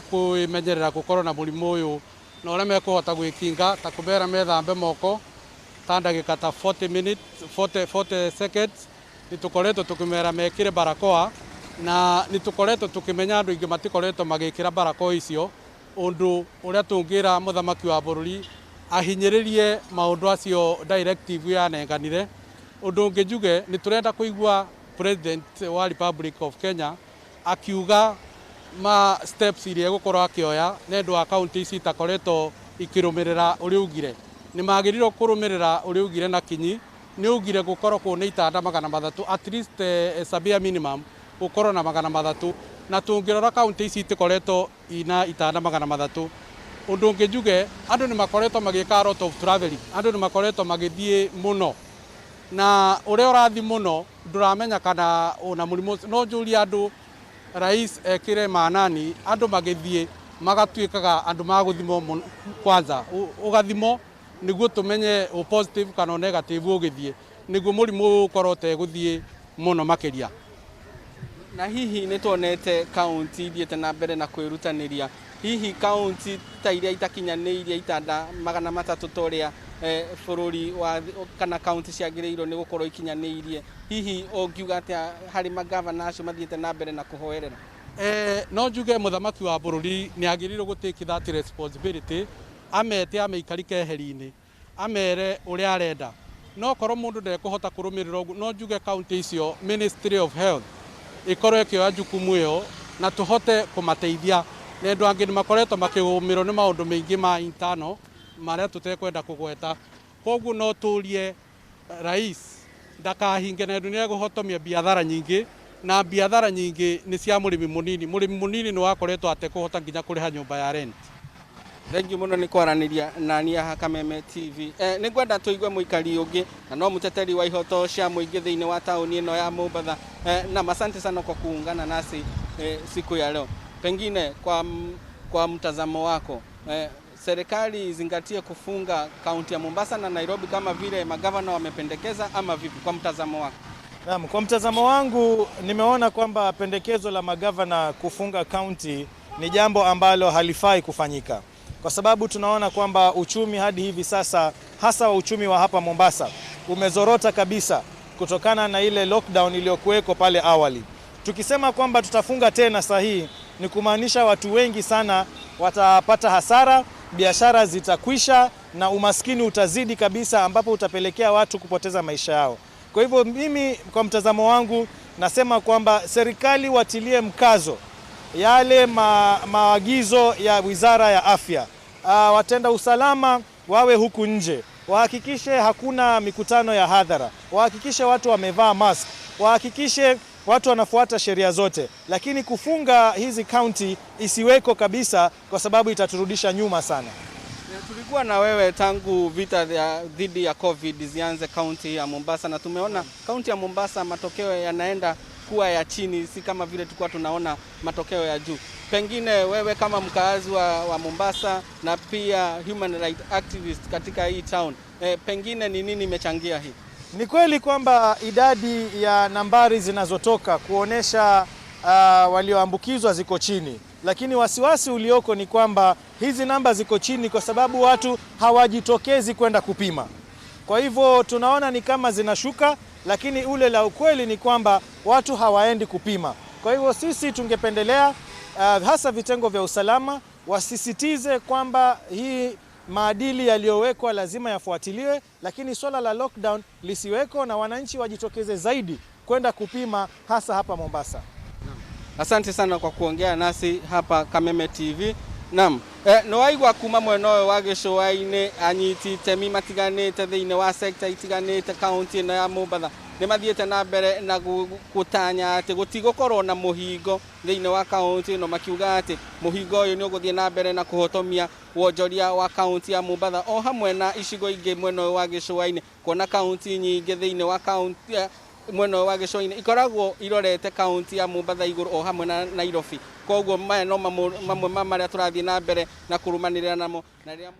Kwĩmenyerera gũkorwo na mũrimũ ũyũ na ũrĩa mekũhota gwĩkinga ta kũmera methambe moko ta ndagĩka ta 40 minutes, 40, 40 seconds. Nĩ tũkoretwo tũkĩmera mekĩre barakoa na nĩ tũkoretwo tũkĩmenya andũ aingĩ matikoretwo magĩkĩra barakoa icio. Ũndũ ũrĩa tũngĩra mũthamaki wa bũrũri ahinyĩrĩrie maũndũ acio directive yanenganire. Ũndũ ũngĩ njuge, nĩ tũrenda kũigua President wa Republic of Kenya akiuga ma steps iria egũkorwo akĩoya nĩ ũndũ wa kaunti ici itakoretwo ikĩrũmĩrĩra ũrĩa ugire. Nĩ magĩrĩirwo kũrũmĩrĩra ũrĩa ugire na kinyi. Nĩ ugire gũkorwo kũu nĩ itanda 300, at least sabia minimum gũkorwo na 300, na tũngĩrora kaunti ici itikoretwo ina itanda 300. Ũndũ ũngĩ njuge, andũ nĩ makoretwo magĩka a lot of traveling, andũ nĩ makoretwo magĩthiĩ mũno, na ũrĩa ũrathiĩ mũno ndũramenya kana ũna mũrimũ ũcio. No njũrie andũ, rais ekĩre manani andũ magĩthiĩ magatuĩkaga andũ magũthimwo kwanza, ũgathimwo nĩguo tũmenye ũ positive kana ũ negative ũgĩthiĩ, nĩguo mũrimũ ũyũ ũkorwo ũtegũthiĩ mũno makĩria. Na hihi nĩ tuonete kaunti ithiĩte na mbere na kwĩrutanĩria, hihi kaunti ta iria itakinyanĩirie itanda 300 ta ũrĩa bũrũri wa kana kaunti ciagĩrĩirwo nĩ gũkorwo ikinyanĩirie, hihi ũngiuga atĩa harĩ magavana acio mathiĩte na mbere na kũhoerera? No njuge mũthamaki wa bũrũri nĩ agĩrĩirwo gũ take that responsibility, amete ameikari keheri-inĩ, amere ũrĩa arenda. No korwo mũndũ ndekũhota kũrũmĩrĩra ũguo, no njuge kaunti icio Ministry of Health ĩkorwo ĩkĩoya jukumu ĩyo na tũhote kũmateithia. Na andũ angĩ nĩ makoretwo makĩgũmĩrwo nĩ maũndũ maingĩ ma internal marĩa tũtekwenda kũgweta. Koguo no tũrie rais ndakahinge, na ũndũ nĩ egũhotomia biathara nyingĩ, na biathara nyingĩ nĩ cia mũrĩmi mũnini. Mũrĩmi mũnini nĩ wakoretwo atekũhota nginya kũrĩha nyũmba ya rent. Thengiũ mũno nĩ kwaranĩria nani haha Kameme TV. Nĩ ngwenda tũigue mũikari ũngĩ na no mũteteri wa ihoto cia mũingĩ thĩinĩ wa taũni ĩno ya Mombatha. Naam, asante sana kwa kuungana nasi siku ya leo. Pengine kwa mtazamo wako, serikali izingatie kufunga kaunti ya Mombasa na Nairobi kama vile magavana wamependekeza ama vipi, kwa mtazamo wako? Naam, kwa mtazamo wangu nimeona kwamba pendekezo la magavana kufunga kaunti ni jambo ambalo halifai kufanyika, kwa sababu tunaona kwamba uchumi hadi hivi sasa, hasa wa uchumi wa hapa Mombasa, umezorota kabisa kutokana na ile lockdown iliyokuweko pale awali. Tukisema kwamba tutafunga tena sahihi, ni kumaanisha watu wengi sana watapata hasara, biashara zitakwisha na umaskini utazidi kabisa, ambapo utapelekea watu kupoteza maisha yao. Kwa hivyo mimi kwa mtazamo wangu nasema kwamba serikali watilie mkazo yale maagizo ya Wizara ya Afya. Watenda usalama wawe huku nje, wahakikishe hakuna mikutano ya hadhara, wahakikishe watu wamevaa mask, wahakikishe watu wanafuata sheria zote, lakini kufunga hizi kaunti isiweko kabisa, kwa sababu itaturudisha nyuma sana. Tulikuwa na wewe tangu vita dhidi ya COVID zianze kaunti ya Mombasa, na tumeona kaunti ya Mombasa matokeo yanaenda kuwa ya chini, si kama vile tulikuwa tunaona matokeo ya juu. Pengine wewe kama mkaazi wa Mombasa na pia human right activist katika hii town, pengine ni nini imechangia hii? Ni kweli kwamba idadi ya nambari zinazotoka kuonesha walioambukizwa ziko chini, lakini wasiwasi ulioko ni kwamba hizi namba ziko chini kwa sababu watu hawajitokezi kwenda kupima. Kwa hivyo tunaona ni kama zinashuka, lakini ule la ukweli ni kwamba watu hawaendi kupima. Kwa hivyo sisi tungependelea hasa vitengo vya usalama wasisitize kwamba hii maadili yaliyowekwa lazima yafuatiliwe, lakini swala la lockdown lisiweko na wananchi wajitokeze zaidi kwenda kupima hasa hapa Mombasa. Asante sana kwa kuongea nasi hapa Kameme TV. Naam, nĩ waigua kuma mwena ũyũ wa gĩcũa-inĩ anyiti itemi matiganĩte thĩinĩ wa sekta itiganĩte kaunti ĩno ya Mombatha nĩ mathiĩte na mbere na gũtanya atĩ gũtigũkorwo na mũhingo thĩinĩ wa kaunti ĩno, makiuga atĩ mũhingo ũyũ nĩ ũgũthiĩ na mbere na kũhotomia wonjoria wa kaunti ya Mombatha o hamwe na icigo ingĩ mwena ũyũ wa gĩcũa-inĩ, kuona kaunti nyingĩ thĩinĩ wa kaunti mwena ũyũ wa gĩcũa-inĩ ikoragwo irorete kaunti ya Mombatha igũrũ o hamwe na Nairobi. Koguo maya no mamwe ma marĩa tũrathiĩ na mbere na kũrũmanĩrĩra namo na rĩrĩa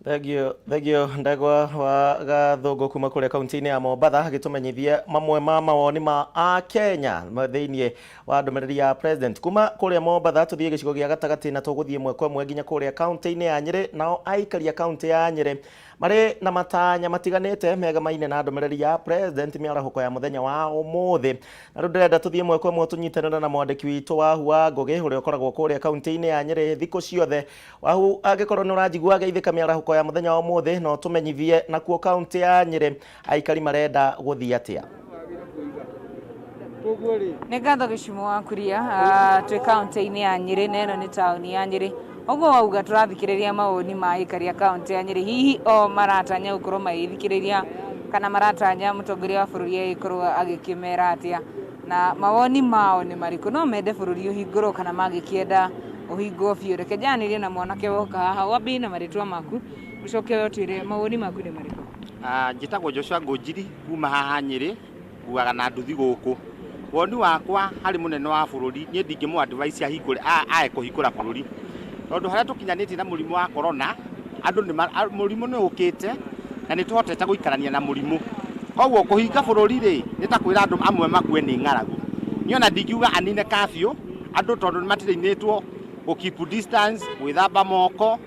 Thengio, thengio Ndegwa wa Gathũngũ kuma kũrĩa kaunti-inĩ ya Mombatha, agĩtũmenyithia mamwe ma mawoni ma Akenya thĩinĩ wa ndũmĩrĩri ya president. Kuma kũrĩa Mombatha tũthiĩ gĩcigo gĩa gatagatĩ, na tũgũthiĩ ĩmwe kwa ĩmwe nginya kũrĩa kaunti-inĩ ya Nyĩrĩ. Nao aikari a kaunti ya Nyĩrĩ marĩ na matanya matiganĩte megamaine na ndũmĩrĩri ya president mĩarahũko ya mũthenya wa ũmũthĩ. Na rĩu ndĩrenda tũthiĩ ĩmwe kwa ĩmwe tũnyitanĩre na mwandĩki witũ Wahu wa Ngũgĩ, ũrĩa ũkoragwo kũrĩa kaunti-inĩ ya Nyĩrĩ thikũ ciothe. Wahu, angĩkorwo nĩ ũranjigua, geithĩka mĩarahũko ya mũthenya wa ũmũthĩ na ũtũmenyithie nakuo kaunti ya Nyĩrĩ aikari marenda gũthiĩ atĩa. Nĩ ngatho, Gĩcumo wa Kuria. Twĩ kaunti-inĩ ya Nyĩrĩ na ĩno nĩ taũni ya Nyĩrĩ. Ũguo wauga, tũrathikĩrĩria mawoni ma aikari a kaunti ya Nyĩrĩ. Hihi o maratanya gũkorwo magĩthikĩrĩria kana maratanya mũtongoria wa bũrũri agĩkorwo agĩkĩmera atĩa, na mawoni mao nĩ marĩkũ? No mende bũrũri ũhingũrwo kana mangĩkĩenda ũhingwo biũ? Reke njaranĩrie na mwanake woka haha. Wambie na marĩtwa maku, ũcoke ũtwĩre mawoni maku nĩ marĩkũ. Njĩtagwo Joshua Ngũnjiri kuma haha Nyĩrĩ, nguaga na nduthi gũkũ. Woni wakwa harĩ mũnene wa bũrũri, niĩ ndingĩmũ advise ahingũre ae kũhingũra bũrũri, tondũ harĩa tũkinyanĩtie na mũrimũ wa corona, andũ nĩ mũrimũ nĩ ũkĩte na nĩ tũhotete gũikarania na mũrimũ. Koguo kũhinga bũrũri rĩ, nĩ ta kwĩra andũ amwe makue nĩ ng'aragu. Niĩ ona ndingiuga anine curfew andũ, tondũ nĩ matirĩinĩtwo gũ keep distance, gwĩthamba moko,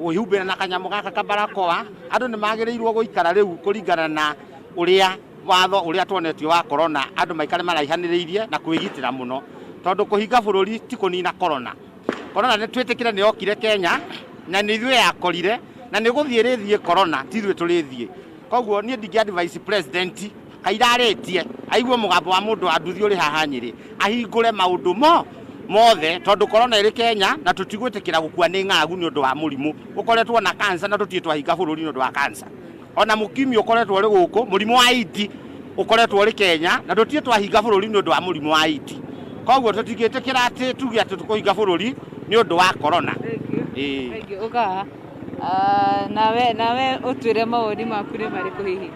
kwĩhumbĩra na kanyamũ gaka kabarakoa. Andũ nĩ magĩrĩirwo gũikara rĩu kũringana na ũrĩa watho ũrĩa tuonetio wa corona, andũ maikare maraihanĩrĩirie na kwĩgitĩra mũno, tondũ kũhinga bũrũri ti kũnina corona. Corona nĩ twĩtĩkĩre nĩ yokire Kenya na nĩ ithuĩ yakorire na nĩ gũthiĩ rĩthiĩ. Corona ti ithuĩ tũrĩthiĩ. Koguo niĩ ndingĩ advise president kairarĩtie aigue mũgambo wa mũndũ wa nduthi ũrĩ haha Nyĩrĩ, ahingũre maũndũ mo mothe, tondũ corona ĩrĩ Kenya na tũtigwĩtĩkĩra gũkua nĩ ng'aragu nĩ ũndũ wa mũrimũ ũkoretwo na cancer, na tũtirĩ twahinga bũrũri nĩ ũndũ wa cancer. Ona mũkimi ũkoretwo ũrĩ gũkũ, mũrimũ wa iti ũkoretwo ũrĩ Kenya na tũtirĩ twahinga bũrũri nĩ ũndũ wa mũrimũ wa iti. Koguo tũtingĩtĩkĩra atĩ tuge atĩ tũkũhinga bũrũri nĩ ũndũ wa corona. Ĩĩ. Thank you. Ũka nawe ũtwĩre mawoni maku nĩ marĩkũ hihi.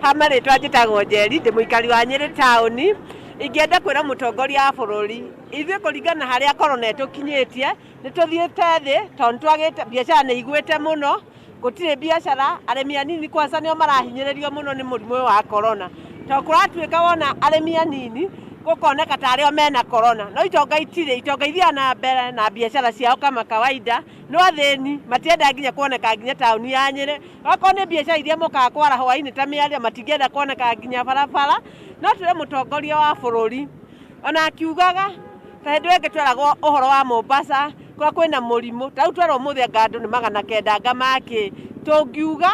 Ha marĩtwa njĩtagwo Njeri, ndĩ mũikari wa Nyĩrĩ taũni. Ingĩenda kwĩra mũtongoria wa bũrũri, ithuĩ kũringana harĩa corona ĩtũkinyĩtie, nĩ tũthiĩte thĩ, tondũ nĩ twagĩte biacara, nĩ igwĩte mũno, gũtirĩ biacara. Arĩmi anini kwanza nĩo marahinyĩrĩrio mũno nĩ mũrimũ ũyũ wa corona, tondũ kũratuĩka wona arĩmi anini gũkoneka tarĩ o mena corona, no itonga itirĩ. Itonga ithiaga na mbere na biacara ciao kama kawaida, no athĩni matienda nginya kuoneka nginya taũni ya Nyĩrĩ. Okorwo nĩ biacara iria mokaga kwara hwainĩ ta mĩario, matingĩenda kuoneka nginya barabara. No twĩre mũtongoria wa bũrũri, ona akiugaga ta hĩndĩ ĩyo ĩngĩ tweragwo ũhoro wa Mombasa kũrĩa kwĩna mũrimũ, ta rĩu twerwo ũmũthĩ anga andũ nĩ 900 anga makĩ, tũngiuga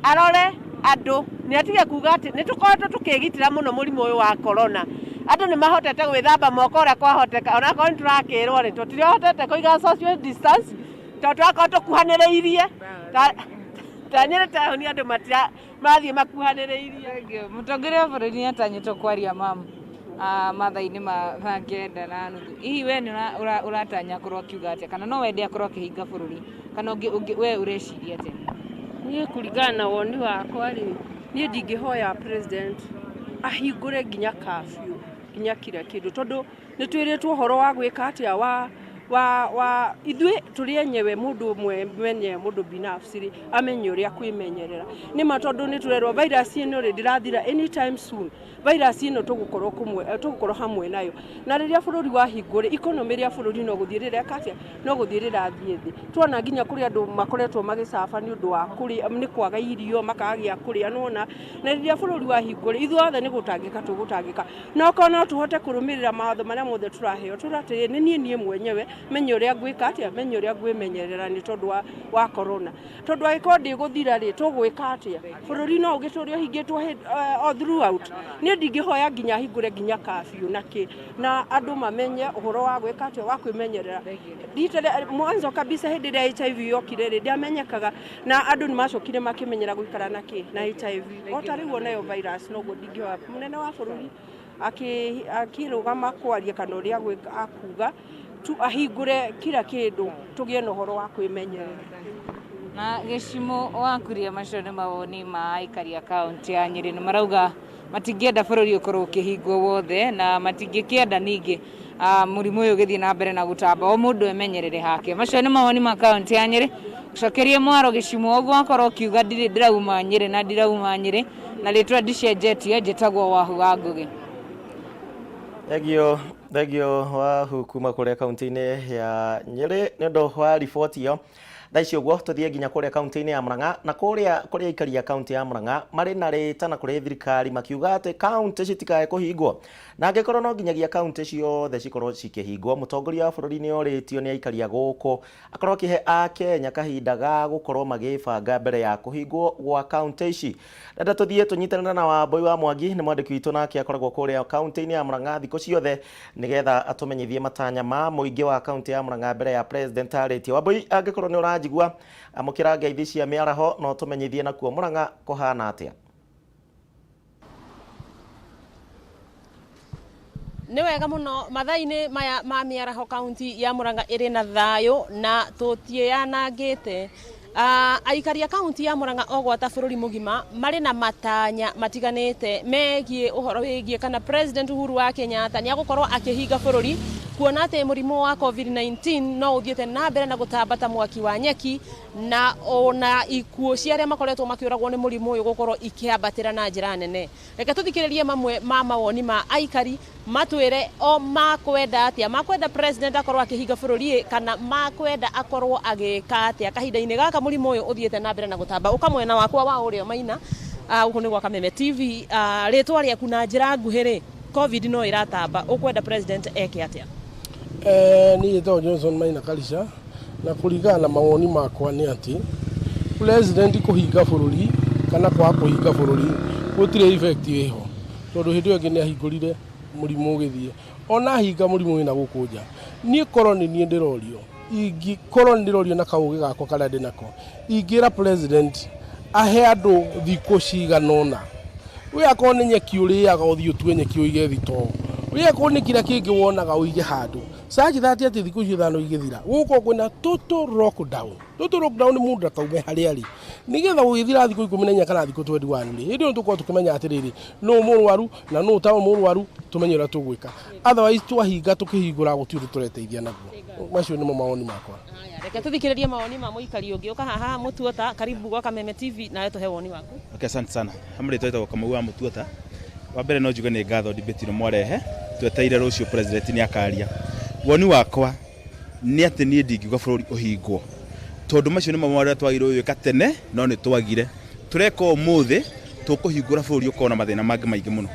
arore andũ, nĩ atige kuga atĩ nĩ tũkoretwo tũkĩgitĩra mũno mũrimũ ũyũ wa corona. Andũ nĩ mahotete gwĩthamba moko ũrĩa kwahoteka, onakorwo nĩ tũrakĩrwo rĩ, tũtirahotete kũiga social distance, tondũ tũrakorwo tũkuhanĩrĩirie ta Nyĩrĩ taũni, andũ matira marathiĩ makuhanĩrĩirie. Mũtongoria wa bũrũri nĩ atanyĩtwo kwaria mamu mathaa-inĩ ma thaa 9:30. Hihi we nĩ ũratanya akorwo akiuga atĩa, kana no wende akorwo akĩhinga bũrũri, kana ũngĩ we ũreciria atĩa? Niĩ kũringana na woni wakwa rĩ, niĩ ndingĩhoya president ahingũre nginya curfew, nginya kila kĩndũ, tondũ nĩ twĩrĩtwo ũhoro wa gwĩka atĩa wa ithuĩ tũrĩ enyewe, mũndũ ũmwe mwenyewe, mũndũ binafsi rĩ, amenye ũrĩa kwĩmenyerera. Nĩ ma tondũ nĩ tũrerwo virus ĩno rĩ, ndĩrathira anytime soon. Virus ĩno tũgũkorwo kũmwe, tũgũkorwo hamwe nayo, na rĩrĩa bũrũri wahingwo rĩ, economy rĩa bũrũri no gũthiĩ rĩreka atĩa? No gũthiĩ rĩrathiĩ thĩ. Tuona nginya kũrĩ andũ makoretwo magĩcaba nĩ ũndũ wa kũrĩa, nĩ kwaga irio, makaga gĩa kũrĩa nona. Na rĩrĩa bũrũri wahingwo rĩ, ithuothe nĩ gũtangĩka tũgũtangĩka. Na okorwo no tũhote kũrũmĩrĩra mawatho marĩa mothe tũraheo, tũra atĩrĩrĩ, nĩ niĩ mwenyewe menye ũrĩa ngwĩka atĩa, menye ũrĩa ngwĩmenyerera nĩ tondũ wa corona, tondũ angĩkorwo ndĩgũthira rĩ, tũgwĩka atĩa? Bũrũri no ũgĩtũre ũhingĩtwo all throughout. Niĩ ndingĩhoya nginya ahingũre nginya curfew na kĩ, na andũ mamenye ũhoro wa gwĩka atĩa, wa kwĩmenyerera. Rita rĩa mwanzo kabisa, hĩndĩ ĩrĩa HIV yokire rĩ, ndĩamenyekaga, na andũ nĩ macokire makĩmenyera gũikara na kĩ, na HIV. O ta rĩu onayo virus noguo, ndingĩhoya mũnene wa bũrũri akĩrũgama kwaria kana ũrĩa akuga tu ahingũre kila kĩndũ, tũgĩe na ũhoro wa kwĩmenyerera. Na Gĩcimo wakuria, macio nĩ mawoni ma aikari a kaunti ya Nyĩrĩ. Nĩ marauga matingĩenda bũrũri ũkorwo ũkĩhingwo wothe, na matingĩkĩenda ningĩ. Mũrimũ ũyũ ũgĩthiĩ na mbere na gũtamba, o mũndũ emenyerere hake. Macio nĩ mawoni ma kaunti ya Nyĩrĩ. Cokerie mwaro gĩcimo ũguo akorwo ũkiuga ndirĩ ndĩrauma Nyĩrĩ na ndirauma Nyĩrĩ na rĩtwa ndicenjetie, njĩtagwo Wahu wa Ngũgĩ. Thengio, thengio Wahu kuma kũrĩa kaunti-inĩ ya Nyĩrĩ nĩ ũndũ wa riboti ĩyo. Thaa ici ũguo tũthiĩ nginya kũrĩa kaunti-inĩ ya Murang'a, na kũrĩa kũrĩa aikari a kaunti ya Murang'a marĩ na rĩtana kũrĩ thirikari makiuga atĩ kaunti citikae kũhingwo, na angĩkorwo no nginyagia kaunti ciothe cikorwo cikĩhingwo, mũtongoria wa bũrũri nĩ orĩtio nĩ aikari a gũkũ akorwo akĩhe Akenya kahinda ga gũkorwo magĩbanga mbere ya kũhingwo gwa kaunti ici. Ndenda tũthiĩ tũnyitanĩre na Wambui wa Mwangi, nĩ mwandĩki witũ, nake akoragwo kũrĩa kaunti-inĩ ya Murang'a thikũ ciothe, nĩgetha atũmenyithie matanya ma mũingĩ wa kaunti ya Murang'a mbere ya president arĩtie. Wambui, angĩkorwo nĩ ũranjigua, amũkĩra ngeithi cia mĩaraho no tũmenyithie nakuo Murang'a kũhana atĩa. Nĩ wega mũno, mathaa-inĩ maya ma mĩaraho kaunti ya Murang'a ĩrĩ na thayũ na tũtiĩyanangĩte. Aikari a kaunti ya Murang'a o gwata bũrũri mũgima marĩ na matanya matiganĩte megiĩ ũhoro wĩgiĩ kana President Uhuru wa Kenyatta nĩ agũkorwo akĩhinga bũrũri, kuona atĩ mũrimũ wa COVID-19 no ũthiĩte na mbere na gũtamba ta mwaki wa nyeki, na ona ikuũ cia arĩa makoretwo makĩũragwo nĩ mũrimũ ũyũ gũkorwo ikĩambatĩra na njĩra nene. Reke tũthikĩrĩrie mamwe ma mawoni ma aikari matwĩre o makwenda atĩa, makwenda president akorwo akĩhinga bũrũri kana makwenda akorwo agĩka atĩa kahinda-inĩ gaka mũrimũ ũyũ ũthiĩte na mbere na gũtamba. Ũka mwena wakwa wa ũrĩo Maina, gũkũ nĩ gwa Kameme TV. Rĩtwa rĩaku na njĩra nguhĩ rĩ, COVID no ĩratamba, ũkwenda president eke atĩa? Niĩ njĩtagwo Johnson Maina Karisha, na kũringana na mawoni makwa nĩ atĩ president kũhinga bũrũri kana kwaga kũhinga bũrũri gũtirĩ effect ĩho, tondũ hĩndĩ ĩyo ĩngĩ nĩ ahingũrire mũrimũ ũgĩthiĩ, ona ahinga mũrimũ wĩna gũkũ nja. Niĩ korwo nĩ niĩ ndĩrorio, ingĩkorwo nĩ ndĩrorio na kaũgĩ gakwa karĩa ndĩ nako, ingĩra president ahe andũ thikũ cigana ũna. We akorwo nĩ nyeki ũrĩaga, ũthiĩ ũtue nyeki ũige thitoo. We akorwo nĩ kĩrĩa kĩngĩ wonaga ũige handũ, such that atĩ thikũ icio 5 igĩthira gũgũkorwo kwĩna total lockdown. Total lockdown, mũndũ ndakaume harĩa arĩ, nĩgetha gũgĩthira thikũ 14 kana thikũ 21 rĩ, hĩndĩ ĩyo tũkorwo tũkĩmenya atĩrĩrĩ, nũ mũrwaru na nũ ũtarĩ mũrwaru, tũmenye ũrĩa tũgwĩka. Otherwise twahinga tũkĩhingũra gũtirĩ ũndũ tũreteithia naguo. Macio nĩmo mawoni makwa. Reke tũthikĩrĩrie mawoni ma mũikari ũngĩ. Ũka haha Mũtuota, karibu gwa Kameme TV, nawe tũhe woni waku. Okay, asante sana. Hamwe twetagwo Kamau wa Mũtuota. Wa mbere no njuge nĩ ngatho debate ĩno mwarehe, tweteire rũciũ president nĩ akaria. Woni wakwa nĩ atĩ niĩ ndingiuga bũrũri ũhingwo, tondũ macio nĩmo marĩa twagĩrĩirwo gwĩka tene no nĩ twagire. Tũreka ũmũthĩ tũkũhingũra bũrũri ũkorwo na mathĩna mangĩ maingĩ mũno.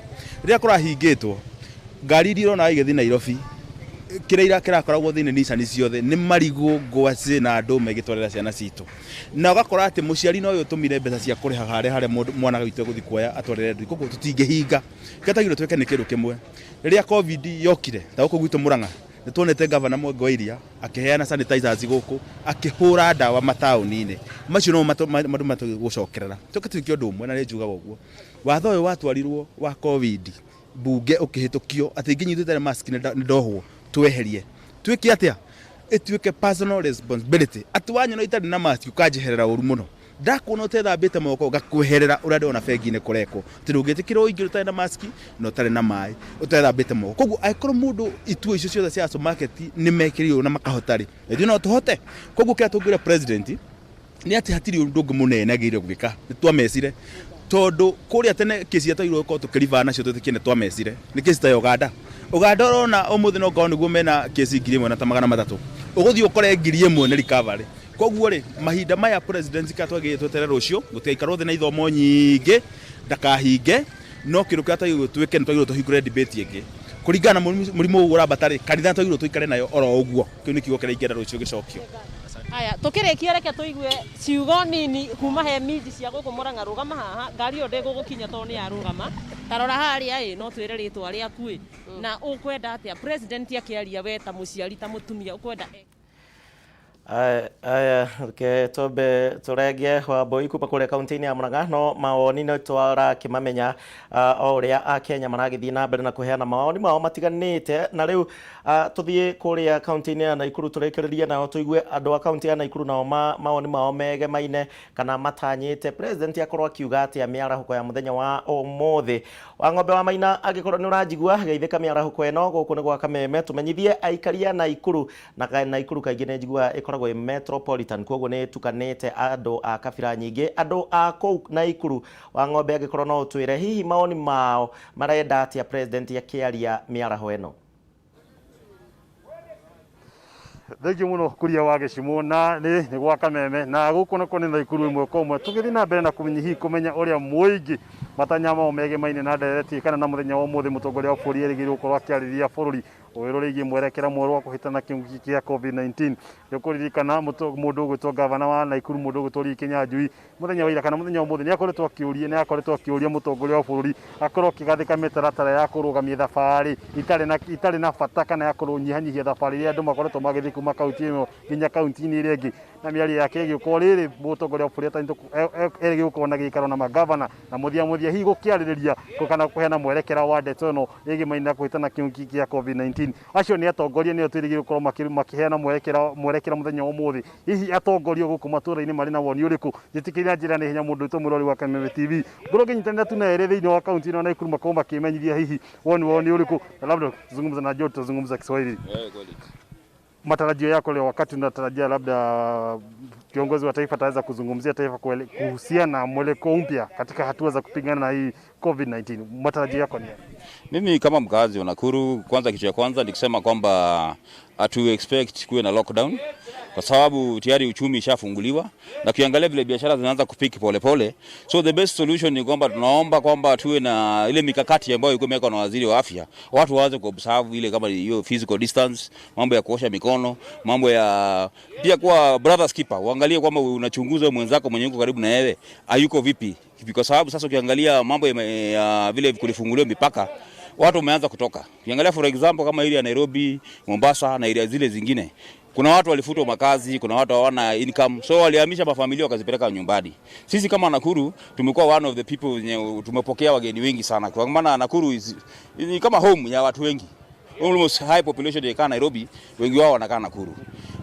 Rĩrĩa kũrahingĩtwo, ngari iria ũrona igĩthiĩ Nairobi, kĩrĩa kĩrakoragwo thĩinĩ Nissan ciothe nĩ marigũ, ngwacĩ na ndũma igĩtwarĩra ciana citũ. Na ũgakora atĩ mũciari no we ũtũmire mbeca cia kũrĩha harĩa harĩa mwana witũ egũthiĩ kuoya atwarĩre nduthi. Koguo tũtingĩhinga. Kĩrĩa twagĩrĩirwo twĩke nĩ kĩndũ kĩmwe. Rĩrĩa COVID yokire, ta gũkũ gwitũ Murang'a, nĩ tuonete gavana Mwangi wa Iria akĩheana sanitizers gũkũ, akĩhũra ndawa mataũni-inĩ. Macio nĩmo maũndũ marĩa tũgũcokerera. Tũke twĩke ũndũ ũmwe, na nĩ njugaga ũguo. Watho ũyũ watwarirwo wa COVID bunge ũkĩhĩtũkio atĩ ingĩnyitwo itarĩ mask nĩ ndohwo, tweherie. Twĩke atĩa? Ĩtuĩke personal responsibility. Atĩ wanyona itarĩ na mask ũkanjeherera ũru mũno. Ndakuona ũtethambĩte moko ngakweherera ũrĩa ndĩrona bengi-inĩ kũrekwo. Atĩ ndũngĩtĩkĩra ũingĩre ũtarĩ na mask na ũtarĩ na maĩ, ũtethambĩte moko. Koguo angĩkorwo mũndũ ituo icio ciothe cia supermarket nĩ mekĩrĩirwo na makahota rĩ, ithuĩ no tũhote. Koguo kĩrĩa tũngĩra president nĩ atĩ hatirĩ ũndũ ũngĩ mũnene agĩrĩire gwĩka, nĩ twamecire, tondũ kũrĩa tene kĩci iria twagĩrĩirwo gũkorwo tũkĩribaa nacio twĩtĩkie nĩ twamecire, nĩ kĩci ta ya Uganda. Uganda ũrona ũmũthĩ no ngorwo nĩguo mena kĩci 1300, ũgũthiĩ ũkore 1000 nĩ recovery. Koguo rĩ, mahinda maya president kĩrĩa twagĩrĩire tweterere rũciũ, gũtigaikarwo thĩ na ithomo nyingĩ, ndakahinge, no kĩndũ kĩrĩa twagĩrĩirwo twĩke nĩ twagĩrĩirwo tũhingũre debate ĩngĩ. Kũringana na mũrimũ ũyũ ũrambata rĩ, kanitha nĩ twagĩrĩirwo tũikare nayo oro ũguo. Kĩu nĩ kiugo kĩrĩa ingĩenda rũciũ gĩcokio. Haya, tũkĩrĩkia reke tũigue ciugo nini kuma he minji cia gũkũ Murang'a. Rũgama haha, ngari ĩyo ndĩgũgũkinya tondũ nĩ yarũgama. Ta rora harĩa ĩ, no twĩre rĩtwa rĩaku ĩ, na ũkwenda atĩa president akĩaria, we ta mũciari, ta mũtumia, ũkwenda? Aya, reke twambe tũrenge Wambui kuma kũrĩa kaunti-inĩ ya Murang'a, no mawoni nĩ twarakĩmamenya o ũrĩa Akenya maragĩthiĩ na mbere na kũheana mawoni mao matiganĩte. Na rĩu tũthiĩ kũrĩa kaunti-inĩ ya Naikuru tũrĩkĩrĩrie nao, tũigue andũ a kaunti ya Naikuru nao mawoni mao megemaine kana matanyĩte president akorwo akiuga atĩa mĩarahũko ya mũthenya wa ũmũthĩ. Wang'ombe wa Maina, angĩkorwo nĩ ũranjigua, geithĩka mĩarahũko ĩno. Gũkũ nĩ gwa Kameme. Tũmenyithie aikari a Naikuru, na Naikuru kaingĩ nĩ njiguaga ĩkoragwo ĩ metropolitan, koguo nĩ ĩtukanĩte andũ a kabira nyingĩ. Andũ a kũu Naikuru, Wang'ombe, angĩkorwo no ũtwĩre hihi mawoni mao marenda atĩa president akĩaria mĩaraho ĩno. Thengiũ mũno Kuria wa Gĩcimũ, na nĩ gwa Kameme, na gũkũ nako nĩ Naikuru ĩmwe kwa ĩmwe. Tũgĩthiĩ na mbere na kũmenya hihi kũmenya ũrĩa mũingĩ matanya mao megemaine na ndereti kana na mũthenya wa ũmũthĩ mũtongoria wa bũrũri erĩgĩrĩirwo gũkorwo akĩarĩria bũrũri ũhoro rĩgiĩ mwerekera mwerũ wa kũhĩtana kĩng'ũki kĩa COVID-19. Nĩ ũkũririkana mũndũ ũgwĩtwo gavana wa Naikuru, mũndũ ũgwĩtwo Lee Kinyanjui, mũthenya wa ira kana mũthenya wa ũmũthĩ nĩ akoretwo akĩũria mũtongoria wa bũrũri akorwo akĩgathĩka mĩtaratara ya kũrũgamia thabarĩ itarĩ na bata kana ya kũnyihanyihia thabarĩ iria andũ makoretwo magĩthiĩ kuma kaunti ĩmwe nginya kaunti-inĩ ĩrĩa ĩngĩ. Na mĩario yake ĩgĩũka rĩrĩ mũtongoria wa bũrũri erĩgĩrĩirwo gũkorwo na gĩikaro na magavana na mũthia mũthia hihi gũkĩarĩrĩria kana kũheana mwerekera wa ndeto ĩno ĩgĩmaine na kũhĩtana kĩng'ũki kĩa COVID-19. Acio nĩ atongoria, nĩo twĩrĩgĩrĩirwo gũkorwo makĩheana mwerekera mũthenya wa ũmũthĩ. Hihi atongoria gũkũ matũũra-inĩ marĩ na woni ũrĩkũ? Njĩtĩkĩria njĩra na ihenya mũndũ wĩtwo mũrori wa Kameme TV ngorwo ngĩnyitanĩra tu na erĩ thĩinĩ wa kaunti ĩno ya Naikuru makorwo makĩmenyithia hihi woni wao nĩ ũrĩkũ, na labda tuzungumza na Joe, tutazungumza Kiswahili. Matarajio yako leo, wakati unatarajia labda kiongozi wa taifa ataweza kuzungumzia taifa kuhusiana na mwelekeo mpya katika hatua za kupigana na hii COVID-19, matarajio yako ni yapi? Mimi kama mkazi wa Nakuru, kwanza kitu ya kwanza ni kusema kwamba hatu expect kuwe na lockdown kwa sababu tayari uchumi ishafunguliwa na ukiangalia vile biashara zinaanza kupick polepole. So the best solution ni kwamba tunaomba kwamba tuwe na ile mikakati ambayo ilikuwa imewekwa na waziri wa afya, watu waanze kuobserve ile kama hiyo physical distance, mambo ya kuosha mikono, mambo ya pia kuwa brothers keeper, uangalie kwamba unachunguza mwenzako mwenye yuko karibu na wewe hayuko vipi, kwa sababu sasa ukiangalia mambo ya vile kulifunguliwa mipaka, watu wameanza kutoka. Ukiangalia for example kama area ya Nairobi, Mombasa na area zile zingine, kuna watu walifutwa makazi, kuna watu hawana income, so walihamisha mafamilia wakazipeleka nyumbani. Sisi kama Nakuru tumekuwa one of the people wenye tumepokea wageni wengi sana, kwa maana Nakuru ni kama home ya watu wengi. Almost high population ya Nairobi, wengi wao wanakaa Nakuru.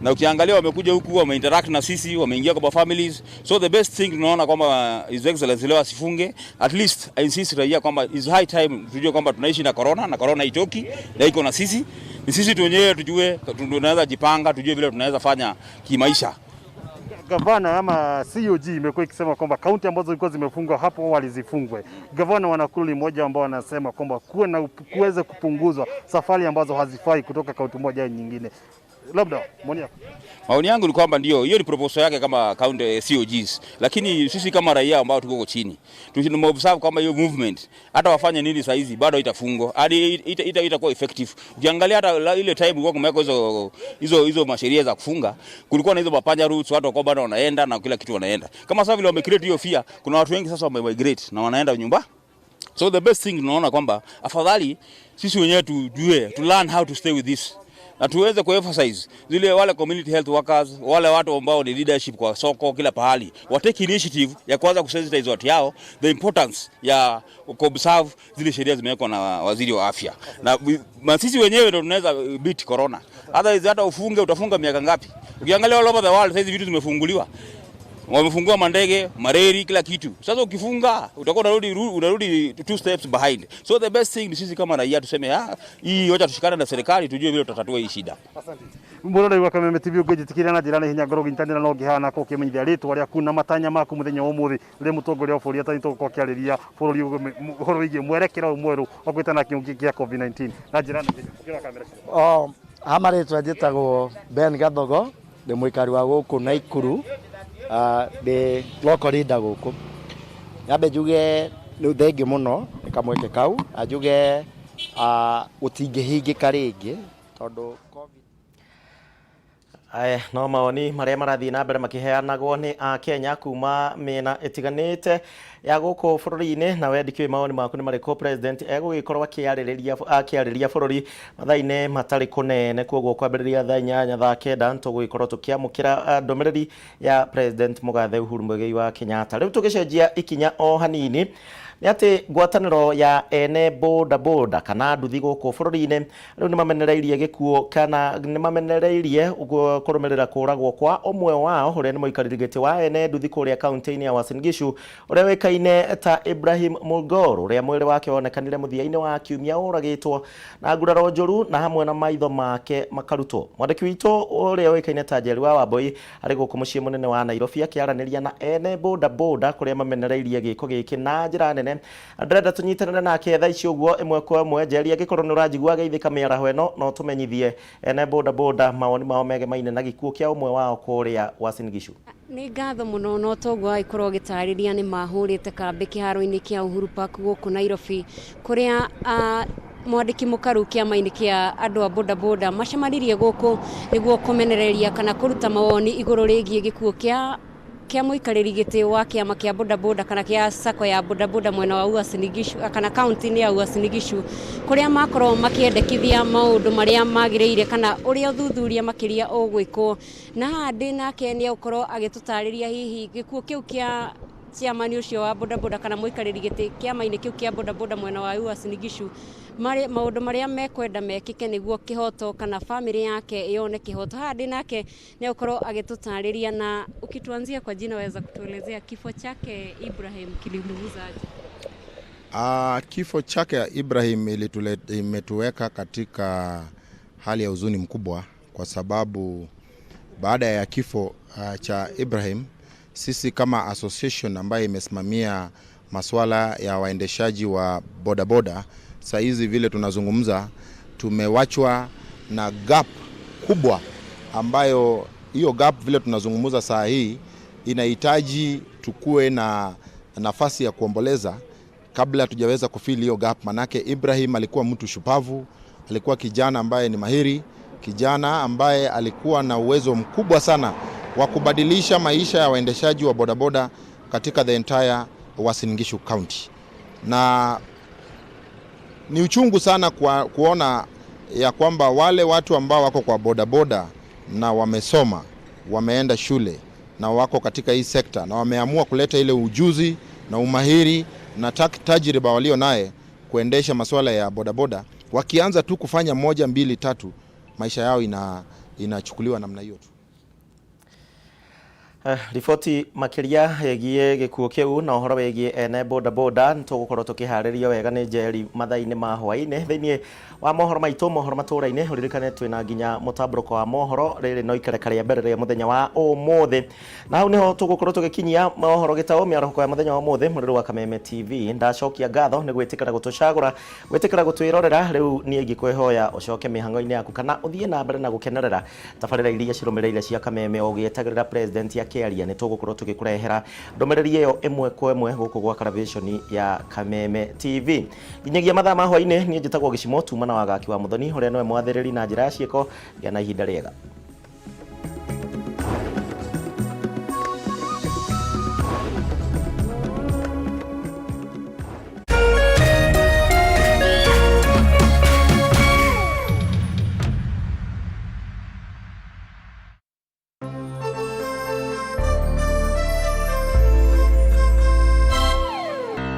Na ukiangalia wamekuja huku, wameinteract na sisi, wameingia kwa families. So the best thing tunaona kwamba His Excellency leo asifunge, at least I insist raia kwamba it's high time tujue kwamba tunaishi na corona, na corona itoki na iko na sisi. Ni sisi tu wenyewe tujue tunaweza jipanga, tujue vile tunaweza fanya kimaisha. Gavana ama COG imekuwa ikisema kwamba kaunti ambazo zilikuwa zimefungwa hapo awali zifungwe. Gavana wa Nakuru ni mmoja ambao anasema kwamba kuwe na kuweze kupunguzwa safari ambazo hazifai kutoka kaunti moja hadi nyingine. Labda maoni yako? Maoni yangu ni kwamba ndio hiyo ni proposal yake kama county COGs, lakini sisi kama raia ambao tuko huko chini tunaobserve kwamba hiyo movement hata wafanye nini saa hizi bado itafungwa hadi itakuwa effective. Ukiangalia hata ile time kulikuwa kumewekwa hizo masheria za kufunga, kulikuwa na hizo mapanya routes, watu walikuwa bado wanaenda na kila kitu wanaenda. Kama sasa vile wame create hiyo fear, kuna watu wengi sasa wame migrate na wanaenda nyumba. So the best thing tunaona kwamba afadhali sisi wenyewe tujue to learn how to stay with this na tuweze kuemphasize zile wale community health workers, wale watu ambao ni leadership kwa soko kila pahali, watake initiative ya kuanza kusensitize watu yao the importance ya kuobserve zile sheria zimewekwa na waziri wa afya, na sisi wenyewe ndio tunaweza beat corona. Otherwise hata ufunge, utafunga miaka ngapi? Ukiangalia all over the world sasa vitu zimefunguliwa, wamefungua mandege, mareli, kila kitu. Sasa ukifunga utakuwa unarudi two steps behind. So the best thing ni sisi kama raia tuseme, hii wacha tushikane na serikali tujue vile tutatatua hii shida. Asante. Mũrori wa Kameme TV, ũngĩnjĩtĩkĩria na njĩra na ihenya ngorwo ngĩnyitanĩra na ũngĩ haha na ũkĩmenyithia rĩtwa rĩaku na matanya maku mũthenya wa ũmũthĩ rĩrĩa mũtongoria wa bũrũri atanyĩtwo gũkorwo akĩarĩria bũrũri ũhoro wĩgiĩ mwerekera ũyũ mwerũ wa kũhĩtana kĩng'ũki kĩa COVID-19 na njĩra na ihenya. Ũkĩrora kamera ciitũ. Ha marĩtwa njĩtagwo Ben Gathogo, ndĩ mũikari wa gũkũ Naikuru, ndĩ local leader gũkũ. Nyambe njuge nĩ thengiũ mũno nĩ kamweke kau, na njuge gũtingĩhingĩka rĩngĩ tondũ COVID. Aya no mawoni marĩa marathiĩ na mbere makĩheanagwo nĩ Akenya kuma mĩena ĩtiganĩte ya gũkũ bũrũri-inĩ. Na we ndikĩũĩ mawoni maku nĩ marĩkũ. President egũgĩkorwo akĩarĩrĩria bũrũri mathaa-inĩ matarĩ kũnene, koguo kwambĩrĩria thaa 8 thaa 9 tũgũgĩkorwo tũkĩamũkĩra ndũmĩrĩri ya President Mũgathe Uhuru Muigai wa Kenyatta. Rĩu tũgĩcenjia ikinya o hanini, nĩ atĩ ngwatanĩro ya ene boda boda kana nduthi gũkũ bũrũri-inĩ rĩu nĩ mamenereirie gĩkuũ kana nĩ mamenereirie kũrũmĩrĩra kũragwo kwa ũmwe wao, ũrĩa nĩ mũikarĩri gĩtĩ wa ene nduthi kũrĩa kaunti-inĩ ya Uasin Gishu, ũrĩa ũĩkaine ta Ibrahim Murgor, ũrĩa mwĩrĩ wake wonekanire mũthia-inĩ wa kiumia ũragĩtwo na nguraro njũru na hamwe na maitho make makarutwo. Mwandĩki witũ ũrĩa ũĩkaine ta Njeri wa Wambui arĩ gũkũ mũciĩ mũnene wa Nairobi akĩaranĩria na ene boda boda kũrĩa mamenereirie gĩko gĩkĩ na njĩra nene. Ndĩrenda tũnyitanĩre nake thaa ici ũguo ĩmwe kwa ĩmwe. Njeri, angĩkorwo nĩ ũranjigua geithĩka mĩaraho ĩno, no tũmenyithie ene boda boda mawoni mao megemaine na gĩkuũ kĩa ũmwe wao kũrĩa Uasin Gishu. Nĩ ngatho mũno. No toguo agĩkorwo agĩtarĩria, nĩ mahũrĩte kambĩ kĩharo-inĩ kĩa Uhuru Park gũkũ Nairobi, kũrĩa mwandĩki mũkaru kĩama-inĩ kĩa andũ a bodaboda macemanirie gũkũ nĩguo kũmenereria kana kũruta mawoni igũrũ rĩgiĩ gĩkuũ kĩa mũikarĩri gĩtĩ wa kĩama kĩa bodaboda kana kĩa sacco ya bodaboda mwena wa Uasin Gishu kana kaunti-inĩ ya Uasin Gishu, kũrĩa makorwo makĩendekithia maũndũ marĩa magĩrĩire kana ũrĩa ũthuthuria makĩria ũgwĩkwo. Na haha ndĩ nake nĩ egũkorwo agĩtũtarĩria hihi gĩkuũ kĩu kĩa chairman ũcio wa bodaboda kana mũikarĩri gĩtĩ kĩama-inĩ kĩu kĩa bodaboda mwena wa Uasin Gishu, maũndũ marĩa mekwenda mekĩke nĩguo kĩhoto kana famĩlĩ yake yone kĩhoto. Haha ndĩ nake nĩ egũkorwo agĩtũtarĩria. Na ukituanzia kwa jina, waweza kutuelezea kifo chake Ibrahim kilimuguza aje? Kifo chake Ibrahim imetuweka katika hali ya huzuni mkubwa, kwa sababu baada ya kifo cha Ibrahim, sisi kama association ambayo imesimamia masuala ya waendeshaji wa bodaboda, saa hizi vile tunazungumza, tumewachwa na gap kubwa, ambayo hiyo gap, vile tunazungumza saa hii, inahitaji tukue na nafasi ya kuomboleza kabla hatujaweza kufill hiyo gap. Manake Ibrahim alikuwa mtu shupavu, alikuwa kijana ambaye ni mahiri, kijana ambaye alikuwa na uwezo mkubwa sana wa kubadilisha maisha ya waendeshaji wa bodaboda katika the entire Uasin Gishu County. Na ni uchungu sana kuona ya kwamba wale watu ambao wako kwa bodaboda na wamesoma, wameenda shule na wako katika hii sekta na wameamua kuleta ile ujuzi na umahiri na tajriba walio naye kuendesha masuala ya bodaboda, wakianza tu kufanya moja, mbili, tatu, maisha yao inachukuliwa namna hiyo tu. Riboti makiria ĩgiĩ gĩkuũ kĩu na ũhoro wĩgiĩ ene bodaboda nĩtũgũkorwo tũkĩharĩrio wega nĩ Njeri mathaa-inĩ ma hwaĩ-inĩ thĩinĩ wa mohoro maitũ, mohoro matũra-inĩ. Ũririkane twĩna nginya mũtambũrũko wa mohoro. Rĩrĩ no ikereka rĩa mbere rĩa mũthenya wa ũmũthĩ, na hau nĩho tũgũkorwo tũgĩkinyia mohoro gĩtaũ mĩarahũko ya mũthenya wa ũmũthĩ mũrĩrĩ wa Kameme TV. Ndacokia ngatho nĩ gwĩtĩkĩra gũtũcagũra, gwĩtĩkĩra gũtwĩrorera. Rĩu niĩ ingĩkwĩhoya ũcoke mĩhang'o-inĩ yaku kana ũthiĩ na mbere na gũkenerera tabarĩra iria cirũmĩrĩire cia Kameme ũgĩetagĩrĩra president akĩaria. Nĩ tũgũkorwo tũgĩkũrehera ndũmĩrĩri ĩyo ĩmwe kwa ĩmwe gũkũ gwa karavĩconi ya Kameme TV nginyagia mathaa ma hwaĩ-inĩ. Niĩ njĩtagwo Gĩcimo tuma na Wagaki wa Mũthoni, ũrĩa nĩwe mwathĩrĩri na njĩra ya ciĩko. Gĩa na ihinda rĩega.